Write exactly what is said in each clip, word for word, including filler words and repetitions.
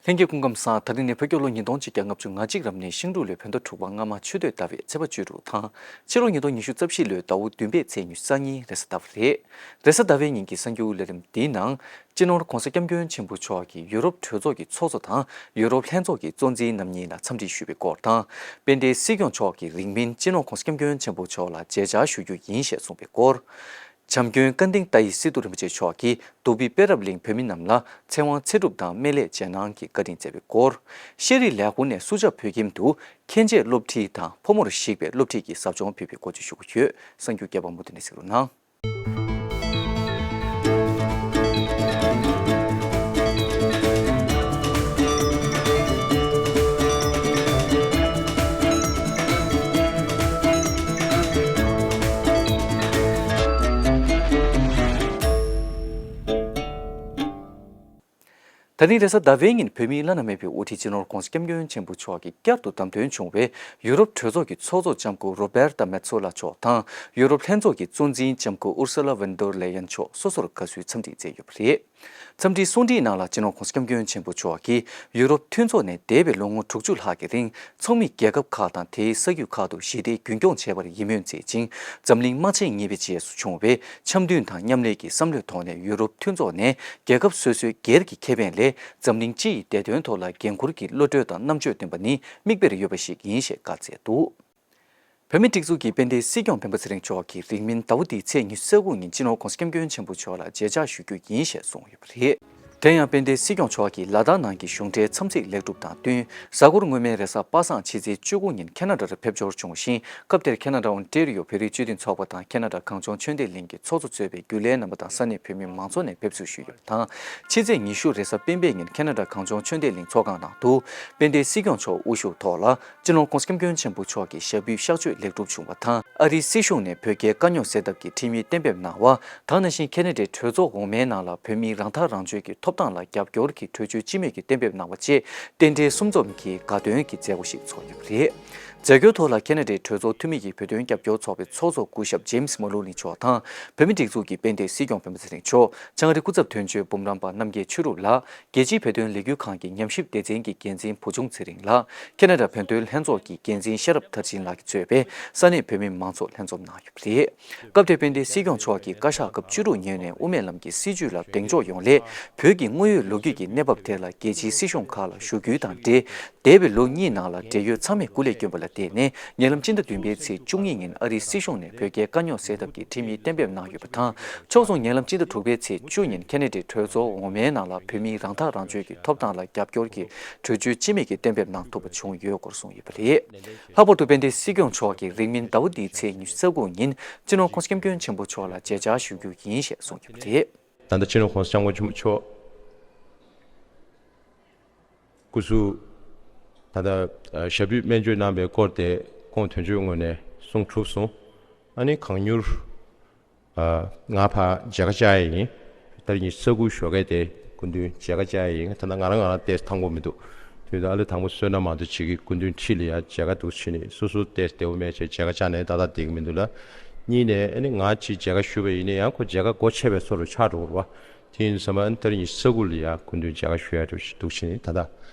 ལྷན་རྒྱས་སྐུ་ཁམས་བཟང་། ད་རིང་ནི་བོད་རྒྱལ་ལོ་ཉིས་སྟོང་ཆིག་བརྒྱ་ལྔ་བཅུ་ང་གཅིག་རབ་གནས་ཤིང་འབྲུག་ལོའི་བོད་ཟླ་དྲུག་པ་སྔ་མ་ཆུ་སྟོད་ཟླ་བའི་ཚེས་པ་བཅུ་དྲུག་དང་། ཕྱི་ལོ་ཉིས་སྟོང་ཉི་ཤུ་རྩ་བཞི་ལོའི་ཟླ་བ་བདུན་པའི་ཚེས་ཉི་ཤུ་རྩ་གཉིས་རེས་གཟའ་ཟླ་བ་རེད། རེས་གཟའ་ཟླ་བའི་ཉིན་གྱི་གསར་འགྱུར་ལས་རིམ་འདིའི་ནང་། སྤྱི་ནོར་༧གོང་ས་༧སྐྱབས་མགོན་ཆེན་པོ་མཆོག་གིས་ཡུ་རོབ་གྲོས་ཚོགས་ཀྱི་ཚོགས་གཙོ་དང་ཡུ་རོབ་ལྷན་ཚོགས་ཀྱི་གཙོ་འཛིན་རྣམ་གཉིས་ལ་འཚམས་འདྲི་ཞུས་པའི་སྐོར་དང་། དཔལ་ལྡན་སྲིད་སྐྱོང་མཆོག་གིས་རིང་མིན་སྤྱི་ནོར་༧གོང་ས་༧སྐྱབས་མགོན་ཆེན་པོ་མཆོག་ལ་མཇལ་བཅར་ཞུ་རྒྱུ་ཡིན་ཞེས་གསུངས་པའི་སྐོར། བྱམས་མགོན་ཀ་ཏིང་ཏཱའི་སི་ཏུ་རིན་པོ་ཆེ་མཆོག་གིས་རྡོ་སྦིས་པད་རབ་གླིང་བོད་མི་རྣམས་ལ་ཚེ་དབང་ཚེ་སྒྲུབ་དང་སྨན་བླའི་རྗེས་གནང་གི་བཀའ་དྲིན་སྩལ་བའི་སྐོར། ཤེས་རིག་ལས་ཁུངས་ནས་སུ་ཇཱ་བོད་ཁྱིམ་དུ་ཁྱད་འབྱེད་སློབ་ཁྲིད་དང་ཕོ་མོར་གཞིགས་པའི་སློབ་ཁྲིད་ཀྱི་ཟབ་སྦྱོང་ཕུལ་བའི་སྐོར་བཅས་ཞུ་གི་ཡོད། གསར་འགྱུར་རྒྱས་པ་མུ་མཐུད་ནས་གཟིགས་རོགས་གནང་། ད་རིང་རེས་གཟའ་ཟླ་བའི་ཉིན་བོད་མིའི་བླ་ན་མེད་པའི་དབུ་ཁྲིད་སྤྱི་ནོར་༧གོང་ས་༧སྐྱབས་མགོན་ཆེན་པོ་མཆོག་གིས་བསྐྱར་དུ་བདམས་ཐོན་བྱུང་བའི་ཡུ་རོབ་གྲོས་ཚོགས་ཀྱི་ཚོགས་གཙོ་ལྕམ་སྐུ་རོ་བེར་ཏཱ་མེ་ཚོ་ལ་མཆོག་དང་ཡུ་རོབ་ལྷན་ཚོགས་ཀྱི་གཙོ་འཛིན་ལྕམ་སྐུ་ཨུར་སུ་ལ་ཝན་ཌར་ལེ་ཡན་མཆོག་སོ་སོར་དགའ་བསུའི་འཚམས་འདྲི་མཛད་ཡོད་པ་རེད། འཚམས་འདྲིའི་གསུང་འཕྲིན་ནང་ལ་སྤྱི་ནོར་༧གོང་ས་༧སྐྱབས་མགོན་ཆེན་པོ་མཆོག་གིས་ཡུ་རོབ་མཐུན་ཚོགས་ནས་འདས་པའི་ལོ་ངོ་དྲུག་ཅུ་ལྷག་གི་རིང་ཚོགས་མི་རྒྱལ་ཁབ་ཁག་དང་དེའི་ས་རྒྱུད་ཁག་ཏུ་ཞི་བདེ་རྒྱུན་འཁྱོངས་བྱས་པར་ཡིད་སྨོན་མཛད་ཅིང་། འཛམ་གླིང་དམག་ཆེན་གཉིས་པའི་རྗེས་སུ་བྱུང་བའི་འཆམ་མཐུན་དང་མཉམ་ལས་ཀྱི་བསམ་བློའི་ཐོག་ནས་ཡུ་རོབ་མཐུན་ཚོགས་ནས་རྒྱལ་ཁབ་སོ་སོའི་སྒེར་གྱི་ཁེ་ཕན་ལས་འཛམ་གླིང་སྤྱི་ཡི་བདེ་དོན་ཐོག་ལ་འགན་འཁུར་གྱི་བློ་གྲོས་དང་རྣམ་དཔྱོད་བཏོན་པ་ནི་མིག་དཔེར་ཡོད་པ་ཞིག་ཡིན་ཞེས་བཀའ་སྩལ་འདུག། བོད་མིའི་སྒྲིག་འཛུགས་ཀྱི་དཔལ་ལྡན་སྲིད་སྐྱོང་སྤེན་པ་ཚེ་རིང་མཆོག་གིས་རིང་མིན་ཟླ་བ་འདིའི་ཚེས་ཉི་ཤུ་རྩ་དགུ་ཉིན་སྤྱི་ནོར་༧གོང་ས་༧སྐྱབས་མགོན་ཆེན་པོ་མཆོག་ལ་མཇལ་བཅར་ཞུ་རྒྱུ་ཡིན་ཞེས་གསུངས་ཡོད་པ་རེད། དེ་ཡང་དཔལ་ལྡན་སྲིད་སྐྱོང་མཆོག་གིས་ལ་དྭགས་ནང་གི་གཞུང་འབྲེལ་འཚམས་གཟིགས་ལེགས་གྲུབ་དང་བསྟུན། གཟའ་འཁོར་སྔོན་མའི་རེས་གཟའ་པ་སངས་ཕྱི་ཚེས་བཅུ་དགུ་ཉིན་ཁེ་ན་ཌ་ལ་ཕེབས་འབྱོར་བྱུང་ཞིང་། སྐབས་དེར་ཁེ་ན་ཌ་ཨོན་ཊེ་རི་ཡོ་བོད་རིགས་སྤྱི་མཐུན་ཚོགས་པ་དང་ཁེ་ན་ཌ་གངས་ལྗོངས་ཆོས་ལྡན་གླིང་གི་ཚོགས་གཙོ་གཙོས་པའི་རྒྱུན་ལས་རྣམ་པ་དང་ས་གནས་བོད་མི་མང་ཚོགས་ནས་ཕེབས་བསུ་ཞུས་ཡོད་པ་དང་། ཕྱི་ཚེས་ཉི་ཤུ་རེས་གཟའ་སྤེན་པའི་ཉིན་ཁེ་ན་ཌ་གངས་ལྗོངས་ཆོས་ལྡན་གླིང་ཚོགས་ཁང་ནང་དུ་དཔལ་ལྡན་སྲིད་སྐྱོང་མཆོག་དབུ་བཞུགས་ཐོག་ལ། སྤྱི་ནོར་༧གོང་ས་༧སྐྱབས་མགོན་ཆེན་པོ་མཆོག་གི་ཞབས་པུས་གཤགས་བཅོས་ལེགས་གྲུབ་བྱུང་བ་དང་། ཨ་རིའི་སྲིད་གཞུང་ནས་བོད་རྒྱའི་དཀའ་རྙོག་སེལ་ཐབས་ཀྱི་ཁྲིམས་ཡིག་གཏན་འབེབས་གནང་བ། ད་ག་ནང་བཞིན་ཁེ་ན་ཌའི་གྲོས་ཚོགས་འོག་མའི་ནང་ལ་བོད་མིའི་རང་ཐག་རང་གཅོད་ཀྱི་ཐོབ་ཐང་ལ་རྒྱབ་སྐྱོར་གྱི་གྲོས་ཆོད་སྤྱི་མོས་ཀྱིས་གཏན་འབེབས་གནང་བ་བཅས་རྟེན་འབྲེལ་གསུམ་འཛོམས་ཀྱི་དགའ་སྟོན་གྱི་མཛད་སྒོ་ཞིག་ཚོགས་ཡོད་པ་རེད། མཛད་སྒོའི་ཐོག་ལ་ཁེ་ན་ཌའི་གྲོས་ཚོགས་འཐུས་མི་ཡི་བོད་དོན་རྒྱབ་སྐྱོར་ཚོགས་པའི་ཚོགས་གཙོ་སྐུ་ཞབས་ཇེམ་སི་མ་ལོ་ནི་མཆོག་དང་། བོད་མིའི་སྒྲིག་འཛུགས་ཀྱི་དཔལ་ལྡན་སྲིད་སྐྱོང་སྤེན་པ་ཚེ་རིང་མཆོག། བྱང་ཨ་རིའི་སྐུ་ཚབ་དོན་གཅོད་འབུམ་རམས་པ་རྣམ་རྒྱལ་ཆོས་གྲུབ་ལགས། རྒྱལ་སྤྱིའི་བོད་དོན་ལས་འགུལ་ཁང་གི་ཉམས་ཞིབ་སྡེ་ཚན་གྱི་འགན་འཛིན་བུ་ཆུང་ཚེ་རིང་ལགས། ཁེ་ན་ཌ་བོད་དོན་ལྷན་ཚོགས་ཀྱི་འགན་འཛིན་ཤེས་རབ་མཐར་ཕྱིན་ལགས་ཀྱིས་གཙོས་པའི་ས་གནས་བོད་མི་མང་ཚོགས་ལྷན་འཛོམས་གནང་ཡོད་པ་རེད། སྐབས་དེར་དཔལ་ལྡན་སྲིད་སྐྱོང་མཆོག་གིས་བཀའ་ཤག་སྐབས་བཅུ་དྲུག་ཉོས་ནས་དབུ་མའི་ལམ་གྱི་སྲིད་བྱུས་ལ་གདེང་འཇོག་ཡོང་སླད། བོད་ཀྱི་དངོས་ཡོད་ལོ་རྒྱུས་ཀྱི་གནས་བབ་ཐད་ལ་རྒྱལ་སྤྱིའི་སྲིད་གཞུང་ཁག་ལ་ཞུ་སྐུལ་དང་འབྲེལ། འདས་པའི་ལོ་གཉིས་ནང་ལ་འབྲེལ་ཡོད་ཚང་མས་སྐུ་ལས་བསྐྱོན་པ་ལ་བརྟེན་ནས་ཉེ་ལམ་སྤྱི་ཟླ་བདུན་པའི་ཚེས་བཅུ་གཉིས་ཉིན་ཨ་རིའི་སྲིད་གཞུང་ནས་བོད་རྒྱའི་དཀའ་རྙོག་སེལ་ཐབས་ཀྱི་ཁྲིམས་ཡིག་གཏན་འབེབས་གནང་ཡོད་པ་དང་། ཕྱོགས་མཚུངས་ཉེ་ལམ་སྤྱི་ཟླ་དྲུག་པའི་ཚེས་བཅུ་ཉིན་ཁེ་ན་ཌའི་གྲོས་ཚོགས་འོག་མའི་ནང་ལ་བོད་མིའི་རང་ཐག་རང་གཅོད་ཀྱི་ཐོབ་ཐང་ལ་རྒྱབ་སྐྱོར་གྱི་གྲོས་ཆོད་སྤྱི་མོས་ཀྱིས་གཏན་འབེབས་གནང་ཐུབ་པ་བྱུང་ཡོད་སྐོར་གསུངས་ཡོད་པ་རེད། ལྷག་པར་དུ་དཔལ་ལྡན་སྲིད་སྐྱོང་མཆོག་གིས་རིང་མིན་ཟླ་བ་འདིའི་ཚེས་ཉི་ཤུ་རྩ་དགུ་ཉིན་སྤྱི་ནོར་༧གོང་ས་༧སྐྱབས་མགོན་ཆེན་པོ་མཆོག་ལ་མཇལ་བཅར་ཞུ་རྒྱུ་ཡིན་ཞེས་གསུངས་ཡོད་པ་རེད། ད་ལྟ་སྤྱི་ནོར་༧གོང་ས་༧སྐྱབས་མགོན་ཆེན་པོ་མཆོག་སྐུ་གཟུགས་ད་ལྟ་ཞབས་པུས་སྨན་བཅོས་གནང་བའི་སྐོར་དེ་ཁོང་དོན་གཅོད་ངོས་ནས་གསུང་གྲུབ་སོང་། ཨ་ནི་གང་མྱུར་ང་ཕར་མཇལ་ཁ་བཅར་ཡ་ཡིན། ད་རིང་ཉི་ཤུ་རྩ་དགུ་ཞོགས་ཀས་དེ་སྐུ་མདུན་མཇལ་ཁ་བཅར་ཡ་ཡིན། ད་ལྟ་ང་རང་ང་རང་ཏོག་ཙམ་ཐང་པོ་མི་འདུག། དུས་ད་ཨ་ལེ་དང་པོ་བསོད་ནམས་མང་དུ་བྱེད་ཀྱི་སྐུ་མདུན་འཁྲིས་ལ་ཡ་མཇལ་ཁ་འདུག་བྱས་ནས་སོ་སོ་ཏོག་ཙམ་བདེ་པོ་མེད་བྱས་མཇལ་ཁ་བཅར་ནས་ཏག་ཏག་བསྡད་ཀྱི་མི་འདུག་ལ། གཉིས་ནས་ཨ་ནི་ང་ཅིག་མཇལ་ཁ་ཞུས་པ་ཡིན་ན་ཡང་ཁོ་མཇལ་ཁ་སྒོ་ཕྱེ་བའི་བཟོ་འདྲ་ཆགས་འགྲོ་གི་རེད་བ། དེ་ཡིན་ཙང་ཨ་ནི་ད་རིང་ཉི་ཤུ་རྩ་དགུ་ལ་ཡ་སྐུ་མདུན་མཇལ་ཁ་ཞུ་ཡ་འདུག་བྱས་ནས་ད་ལྟ་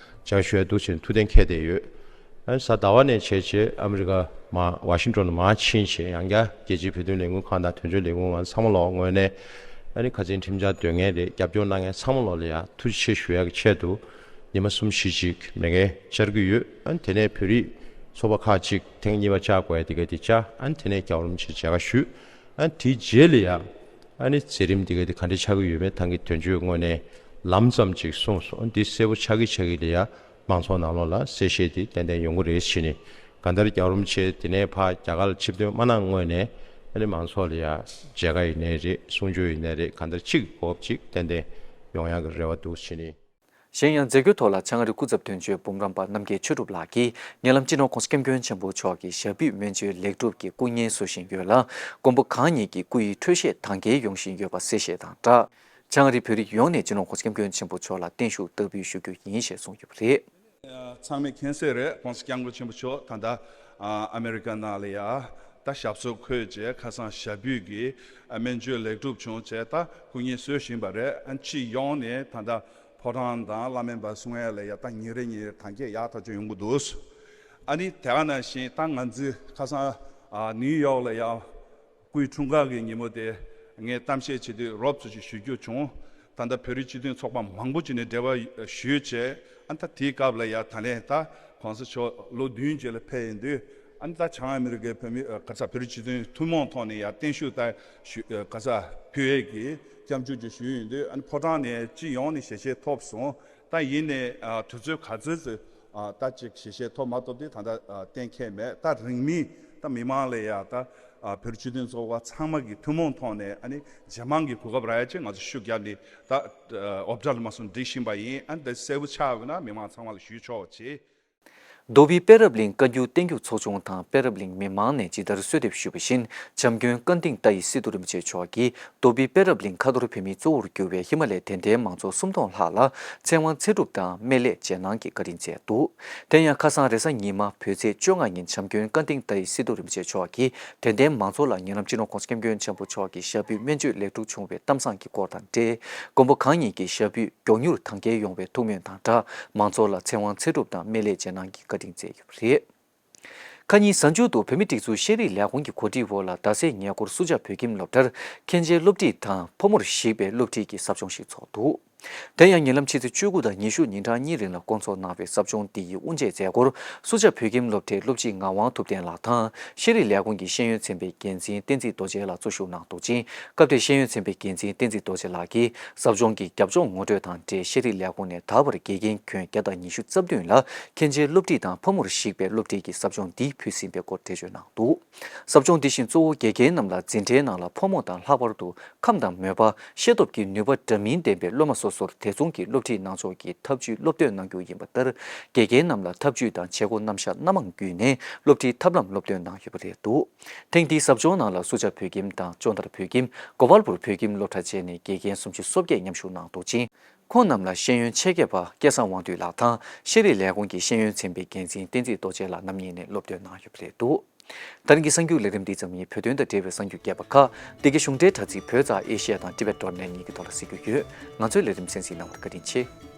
མཇལ་ཁ་ཞུ་ཡ་འདུག་བྱས་ནས་ཐུགས་གཏན་འཁེལ་བསྡད་ཡོད། ཨ་ནི་གཟའ་ཟླ་བ་ནས་བྱས་བྱས་ཨ་མི་རི་ཀ་མ་ཝ་ཤིང་ཏོན་ལ་མར་ཕྱིན་བྱས་ཡང་བསྐྱར་རྒྱལ་སྤྱིའི་བོད་དོན་ལས་འགུལ་ཁང་དང་དོན་གཅོད་ལས་འགུལ་ཁང་ཚང་མ་ལོག་ངོས་ནས་ཨ་ནི་ཁ་སང་ཁྲིམས་འཆར་འདོན་མཁན་རེད། རྒྱབ་སྐྱོར་གནང་མཁན་ཚང་མ་ལོག་ལ་ཡ་ཐུགས་རྗེ་ཆེ་ཞུ་ཡ་གི་ཆེད་དུ་ཉི་མ་གསུམ་བཞི་ཅིག་མེ་མཁན་བཅར་གྱི་ཡོད། ཨ་ནི་དེ་ནས་བོད་རིགས་ཚོགས་པ་ཁག་ཅིག་ཐེངས་གཉིས་པ་བཅར་དགོས་ཡ་དེ་ག་དེ་བཅར། ཨ་ནི་དེ་ནས་རྒྱལ་བ་རིན་པོ་ཆེ་མཇལ་ཁ་ཞུས། ཨ་ནི་དེའི་རྗེས་ལ་ཡ་ཨ་ནི་མཛད་རིམ་དེ་ག་དེ་ག་འདྲ་ཆགས་ཀྱི་ཡོད་མེད་ད་གིན་དོན་གཅོད་ངོས་ནས་ལམ་ཙམ་ཅིག་གསུངས་སོང་། ཨ་ནི་དེ་གསལ་པོ་ཆགས་ཀྱི་ཆགས་ཀྱི་ལ་ཡ། མང་ཚོགས་ནང་ལོགས་ལ་གསལ་བཤད་དེ་ཏན་ཏན་ཡོང་གི་རེད་བྱས་ནས། གང་ལྟར་རྒྱལ་བ་རིན་པོ་ཆེ་དེ་ནས་ཕར་རྒྱ་གར་ལ་ཆིབས་ཐོན་མ་གནང་སྔོན་ནས་ཨ་ནི་མང་ཚོགས་ལ་ཡ་མཇལ་ཁ་ཡིན་ནའི་རེད། གསུང་ཆོས་ཡིན་ནའི་རེད། གང་ལྟར་གཅིག་གོ་སྐབས་ཅིག་ཏན་ཏན་ཡོང་ཡག་གི་རེ་བ་འདུག་བྱས་ནས། གཞན་ཡང་མཛད་སྒོའི་ཐོག་ལ་བྱང་ཨ་རིའི་སྐུ་ཚབ་དོན་གཅོད་འབུམ་རམས་པ་རྣམ་རྒྱལ་ཆོས་གྲུབ་ལགས་ཀྱིས་ཉེ་ལམ་སྤྱི་ནོར་༧གོང་ས་༧སྐྱབས་མགོན་ཆེན་པོ་མཆོག་གི་ཞབས་པུས་སྨན་བཅོས་ལེགས་གྲུབ་ཀྱི་སྐུ་བརྙན་བཟོ་བཞིན་ཡོད་ལ། མགོན་པོ་གང་ཉིད་ཀྱི་སྐུ་ཡི་འཕྲོད་བཞེས་ད་གིན་ཡོང་བཞིན་ཡོད་པ་གསལ་བཤད་དང་སྦྲགས། བྱང་ཨ་རིའི་བོད་རིགས་ཡོངས་ནས་སྤྱི་ནོར་༧གོང་ས་༧སྐྱབས་མགོན་ཆེན་པོ་མཆོག་ལ་བརྟན་བཞུགས་བསྟར་འབུལ་ཞུ་རྒྱུ་ཡིན་ཞེས་གསུངས་ཡོད་པ་རེད། ཚང་མས་མཁྱེན་གསལ་རེད། ༸གོང་ས་༸སྐྱབས་མགོན་ཆེན་པོ་མཆོག་ད་ལྟ་ཨ་མེ་རི་ཀ་ནང་ལ་ཡ་ད་ཞབས་སོར་འཁོད་བྱས་ཁ་སང་ཞབས་པུས་ཀྱི་སྨན་བཅོས་ལེགས་གྲུབ་བྱུང་བྱས་ད་སྐུ་ངལ་གསོ་བཞིན་པ་རེད། ཨ་སྤྱི་ཡོངས་ནས་ད་ལྟ་ ཕོ་བྲང་དང་བླ་སྨན་པ་གསུང་ཡ་ལ་ཡ་ད་ཉིན་རེ་ཉིན་རེ་དར་རྒྱས་ཡག་ཐག་ཆོད་ཡོང་གི་འདུག་ཨ་ནི་དེ་ག་ནང་བཞིན་ད་ང་ཚོའི་ཁ་སང་ཨ་ནིའུ་ཡོག་ལ་ཡ་སྐུའི་འཁྲུངས་སྐར་གྱི་ཉིན་མོ་དེ་ངས་གཏམ་བཤད་བྱེད་དུས་རོབ་ཙམ་ཞིག་ཞུ་རྒྱུ་བྱུང་། ད་ལྟ་བོད་རིགས་སྤྱི་མཐུན་ཚོགས་པ་མང་པོ་ཅིག་ནས་འབྲེལ་བ་ཞུས་བྱས། ཨ་ད་དེའི་སྐབས་ལ་ཡ་ད་ལན་ད་གོང་ས་མཆོག་ལོ་བདུན་རྗེས་ལ་ཕེབས་ཡིན་དུས། ཨ་ནི་ད་བྱང་ཨ་མི་རི་ཀའི་བོད་མི་ཨ་ག་ས་བོད་རིགས་སྤྱི་མཐུན་ཐུན་མོང་ཐོག་ནས་ཡ་བརྟན་བཞུགས་ད་ཞུ་ཨ་ག་ས་ཕུལ་ཡས་ཀྱི་སྐྱབས་འཇུག་ཅིག་ཞུས་ཡིན་དུས། ཨ་ནི་ཕོ་བྲང་ནས་སྤྱི་ཡོངས་ནས་ཞལ་བཞེས་ཐོབ་སོང་། ད་ཡིན་ནའི་ཨ་དུས་ཚོད་ག་ཚོད་ཙམ་ཨ་ད་ཅིག་ཞལ་བཞེས་ཐོབ་མ་ཐོབ་དེ་ད་ལྟ་ཨ་གཏན་འཁེལ་མེད། ད་རིང་མིན་ད་མི་མང་ལ་ཡ་ད་ཨ་བོད་རིགས་སྤྱི་མཐུན་ཚོགས་པ་ཚང་མ་གི་ཐུན་མོང་ཐོག་ནས་ཨ་ནི་ཇེ་མང་གི་གོ་སྐབས་རག་ཡ་ཆེད་ང་ཚོ་ཤུགས་བརྒྱབ་ནས་ད་ཨ་ཨོ་བྲ་ལ་མ་སོང་སྒྲིག་བཞིན་པ་ཡིན། ཨ་ནི་ད་གསལ་པོ་ཆགས་པ་ན་མི་མང་ཚང་མ་ལ་ཞུས་ཆོག་པ་བྱེད། རྡོ་སྦིས་དཔལ་རབ་གླིང་བཀའ་འགྱུར་བསྟན་འགྱུར་ཚོགས་ཆུང་དང་། དཔལ་རབ་གླིང་མི་མང་ནས་ཇི་ལྟར་གསོལ་འདེབས་ཞུས་པ་བཞིན། བྱམས་མགོན་བཀའ་དྲིན་ལྟ་ཡི་སི་ཏུ་རིན་པོ་ཆེ་མཆོག་གིས་རྡོ་སྦིས་དཔལ་རབ་གླིང་ཁ་ཐོར་བོད་མིའི་གཙོ་བོར་གྱུར་པའི་ཧི་མ་ལའི་དད་ལྡན་མང་ཚོགས་སུམ་སྟོང་ལྷག་ལ་ཚེ་དབང་ཚེ་སྒྲུབ་དང་སྨན་བླའི་རྗེས་གནང་གི་བཀའ་དྲིན་སྩལ་འདུག་དེ་ཡང་ཁ་སང་རེས་གཟའ་ཉི་མ་བོད་ཚེས་བཅོ་ལྔ་ཉིན་བྱམས་མགོན་བཀའ་དྲིན་ལྟ་ཡི་སི་ཏུ་རིན་པོ་ཆེ་མཆོག་གིས་དད་ལྡན་མང་ཚོགས་ལ་ཉེ་ལམ་སྤྱི་ནོར་༸གོང་ས་༸སྐྱབས་མགོན་ཆེན་པོ་མཆོག་གི་ཞབས་པུས་སྨན་བཅོས་ལེགས་གྲུབ་བྱུང་བའི་གཏམ་བཟང་གི་སྐོར་དང་འབྲེལ། མགོན་པོ་གང་ཉིད་ཀྱི་ཞབས་པུས་མགྱོགས་མྱུར་དྭངས་འཁྱིལ་ཡོང་བའི་ཐུགས་སྨོན་དང་སྦྲགས། མང་ཚོགས་ལ་ཚེ་དབང་ཚེ་སྒྲུབ་དང་སྨན་བླའི་རྗེས་གནང་གི་བཀའ་དྲིན་སྩལ་ཡོད་པ་རེད། ཁ་ཉིན་གཟའ་མཇུག་ཏུ་བོད་མིའི་སྒྲིག་འཛུགས་ཤེས་རིག་ལས་ཁུངས་ཀྱི་གོ་སྒྲིག་འོག་ལ་རྡ་སའི་ཉེ་འཁོར་སུ་ཇཱ་བོད་ཁྱིམ་སློབ་གྲྭར་མཁན་ཆེན་སློབ་ཁྲིད་དང་ཕོ་མོར་གཞིགས་པའི་སློབ་ཁྲིད་ཀྱི་ཟབ་སྦྱོང་ཞིག་ཚོགས་འདུག་དེ་ཡང་ཉེ་ལམ་ཕྱི་ཚེས་བཅུ་དགུ་དང་ཉི་ཤུ་ཉིན་གྲངས་གཉིས་རིང་ལ་སྐོང་ཚོགས་གནང་བའི་ཟབ་སྦྱོང་འདི་ཡི་དབུ་འབྱེད་མཛད་སྒོར་སུ་ཇཱ་བོད་ཁྱིམ་སློབ་གྲྭའི་སློབ་སྤྱི་ངག་དབང་ཐུབ་བསྟན་ལགས་དང་ཤེས་རིག་ལས་ཁུངས་ཀྱི་ཤེས་ཡོན་ཚན་པའི་འགན་འཛིན་བསྟན་འཛིན་རྡོ་རྗེ་ལགས་གཙོ་བཞུགས་གནང་འདུག་ཅིང་། སྐབས་དེར་ཤེས་ཡོན་ཚན་པའི་འགན་འཛིན་བསྟན་འཛིན་རྡོ་རྗེ་ལགས་ཀྱིས་ཟབ་སྦྱོང་གི་རྒྱབ་ལྗོངས་ངོ་སྤྲོད་དང་འབྲེལ། ཤེས་རིག་ལས་ཁུངས་ནས་ད་བར་དགེ་རྒན་ཁྱོན་བརྒྱ་དང་ཉི་ཤུ་རྩ་བདུན་ལ་མཁན་ཆེན་སློབ་ཁྲིད་དང་ཕོ་མོར་གཞིགས་པའི་སློབ་ཁྲིད་ཀྱི་ཟབ་སྦྱོང་འདི་ཕུལ་ཟིན་པའི་སྐོར་འགྲེལ་བརྗོད་གནང་འདུག་ཟབ་སྦྱོང་འདི་བཞིན་གཙོ་བོ་དགེ་རྒན་རྣམས་ལ་འཛིན་གྲྭའི་ནང་ལ་ཕོ་མོ་དང་ལྷག་པར་དུ་ཁམས་དང་མོས་པ། ཤེས་སྟོབས་ཀྱི་ནུས་པ་འདྲ་མིན་ལྡན་པའི་སློབ་མ་སོ་སོར་དེ་མཚུངས་ཀྱི་སློབ་ཁྲིད་གནང་ཕྱོགས་ཀྱི་ཐབས་ཇུས་སློབ་སྟོན་གནང་རྒྱུ་ཡིན་པ་ལྟར། དགེ་རྒན་རྣམས་ལ་ཐབས་ཇུས་དང་བྱེད་སྒོ་རྣམ་གཞག་སྣ་མང་བརྒྱུད་ནས་སློབ་ཁྲིད་ཐབས་ལམ་སློབ་སྟོན་གནང་ཡོད་པ་རེད་འདུག་ཐེངས་འདིའི་ཟབ་སྦྱོང་ནང་ལ་སུ་ཇཱ་བོད་ཁྱིམ་དང་ཅོན་ཏར་བོད་ཁྱིམ། གོ་པལ་པུར་བོད་ཁྱིམ་སློབ་གྲྭ་བཅས་ནས་དགེ་རྒན་སུམ་ཅུ་སོ་བརྒྱད་མཉམ་ཞུགས་གནང་འདུག་ཅིང་། ཁོང་རྣམས་ལ་ཤེས་ཡོན་ཆེད་མཁས་པ་སྐལ་བཟང་དབང་འདུས་ལགས་དང་ཤེས་རིག་ལས་ཁུངས་ཀྱི་ཤེས་ཡོན་ཚན་པའི་འགན་འཛིན་བསྟན་འཛིན་རྡོ་རྗེ་ལགས་རྣམ་གཉིས་ནས་སློབ་སྟོན་གནང་ཡོད་པ་རེད་འདུག་ད་རིང་གི་གསར་འགྱུར་ལས་རིམ་འདི་ཙམ་ཡིན། བོད་དོན་དང་འབྲེལ་བའི་གསར་འགྱུར་རྒྱས་པ་ཁག་འདི་གའི་གཞུང་འབྲེལ་དྲ་ཚིགས་བོད་དང་ཨེ་ཤི་ཡ་དང་ཊི་བེཊ་ཌོཊ་ནེཊ་གཉིས་ཀྱི་ཐོག་ལ་གཟིགས་རྒྱུ་ཡོད། ང་ཚོའི་ལས་རིམ་གསན་གཟིགས་གནང་བར་བཀའ་དྲིན་ཆེ།